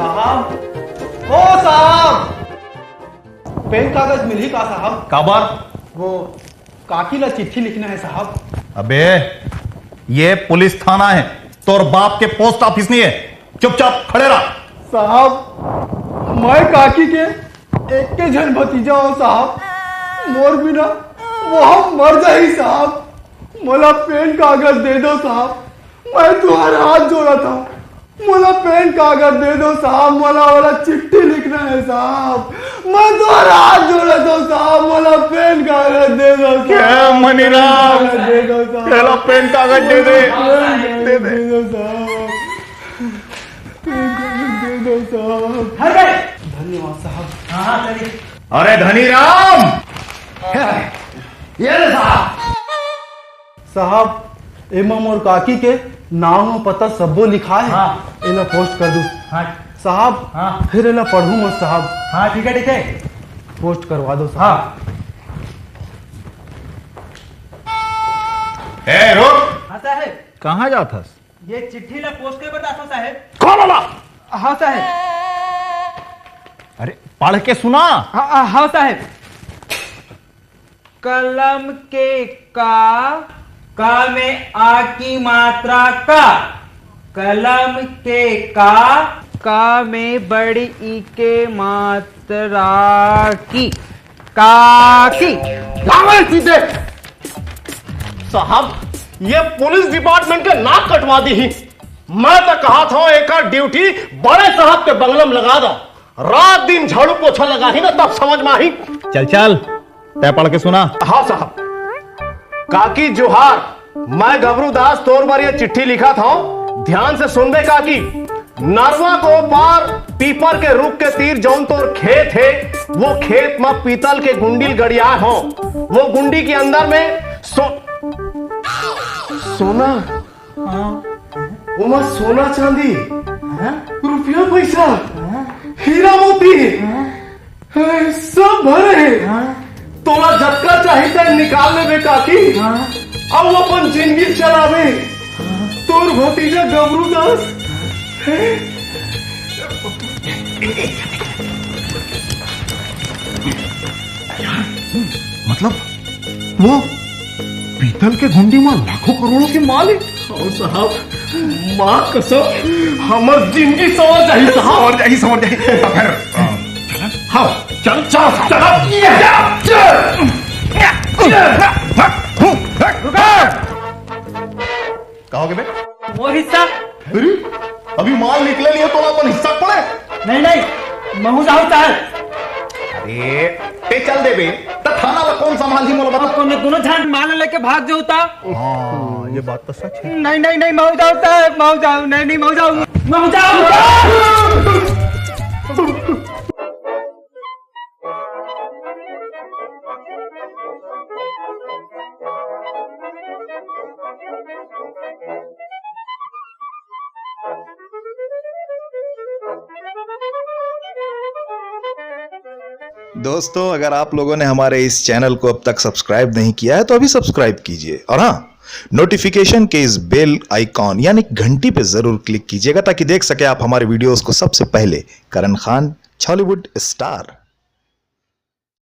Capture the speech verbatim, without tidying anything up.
साहब, ओ साहब, पेन कागज मिलही का साहब? काबर? वो काकी ला चिट्ठी लिखना है साहब। अबे, ये पुलिस थाना है, तोर बाप के पोस्ट ऑफिस नहीं है। चुपचाप खड़े रह। साहब, मैं काकी के एक के झन भतीजा हो साहब, मोर बिना वो हम मर जाही साहब। मोला पेन कागज दे दो साहब, मैं तुम्हारे हाथ जोड़ा था। मोला पेन कागज दे दो साहब, मोला वाला चिट्ठी लिखना है साहब। मैं तुम्हारे हाथ जोड़ा था साहब, मोला पेन कागज दे दो साहब। क्या मनीराम? दे दो साहब। पहला पेन कागज दे दे। पेन कागज दे दे। दे दो साहब। पेन कागज दे दो साहब। हर भाई। धन्यवाद साहब। हाँ, हाँ, चलिए। अरे धनीराम, ये ले साहब। साहब, एमा मोर काकी के नाम अउ पता सब्बो लिखा है। हाँ। एला पोस्ट कर दू। हाँ। साहब, हाँ। फिर एला पढ़ू मत साहब। हाँ, ठीक है, ठीक है। पोस्ट करवा दो साहब। हाँ। ए, रुक। हाँ साहब। कहाँ जात हस? ये चिट्ठी ला पोस्ट करे बर जात हँव साहब। कौन वाला? हाँ साहब। अरे, पढ़ के सुना। हाँ, हाँ, हाँ साहब। कलम के का, का में आ की मात्रा का, कलम के का, का में बड़ ई के मात्रा की, काकी। लावे सीधे। साहब, ये पुलिस डिपार्टमेंट के नाक कटवा दी ही। मैं तो कहा था, एकर ड्यूटी बड़े साहब के बंगला में लगा दो। रात दिन झाड़ू पोछा लगाही ना, तब समझ में आही। चल चल, तै पढ़ के सुना। हाँ साहब। काकी जोहार, मैं गबरू दास तोर बर ये चिट्ठी लिखत हँव, ध्यान से सुनबे काकी। नरवा को पार पीपर के रुख के तीर जौन तोर खेत हे, वो खेत म पीतल के गुंडी ल गड़ियाए हँव। वो गुंडी के अंदर में सो-, सोना, हाँ। ओमा सोना चांदी, हाँ। रुपया पैसा, हाँ। हीरा मोती, हाँ। हे, सब भरे हे। हाँ। तोला जतका चाही तै निकाल लेबे काकी। हाँ। अउ अपन जिंदगी चलाबे। हाँ। तोर भतीजा गबरू दास। हे। यार, मतलब, वो पीतल के गुंडी म लाखों करोड़ों के माल हे। अउ साहब, माँ कसम, हमर जिंदगी संवर जाही साहब। संवर जाही, संवर जाही। त फेर, अ, चलन? हाँ, चल, चल, चल, चल। रुका। का होगे बे? मोर हिस्सा। अरे, अभी माल निकले नहीं है, तोला अपन हिस्सा पड़े? नहीं, नहीं, महूँ जाहूँ साहब। अरे, तैं चल देबे, त थाना ला कोन संभालही मोला बता? अब कोनो दोनों झन माल लेके भाग जाहू त? हाँ, ये बात तो सच है। नहीं, नहीं, नहीं, महूँ जाहूँ साहब, महूँ जाहूँ, नहीं, नहीं, महूँ जाहूँ, महूँ जाहूँ। दोस्तों, अगर आप लोगों ने हमारे इस चैनल को अब तक सब्सक्राइब नहीं किया है तो अभी सब्सक्राइब कीजिए, और हाँ, नोटिफिकेशन के इस बेल आइकॉन यानी घंटी पे जरूर क्लिक कीजिएगा, ताकि देख सके आप हमारे वीडियोज़ को सबसे पहले। करण खान, छॉलीवुड स्टार।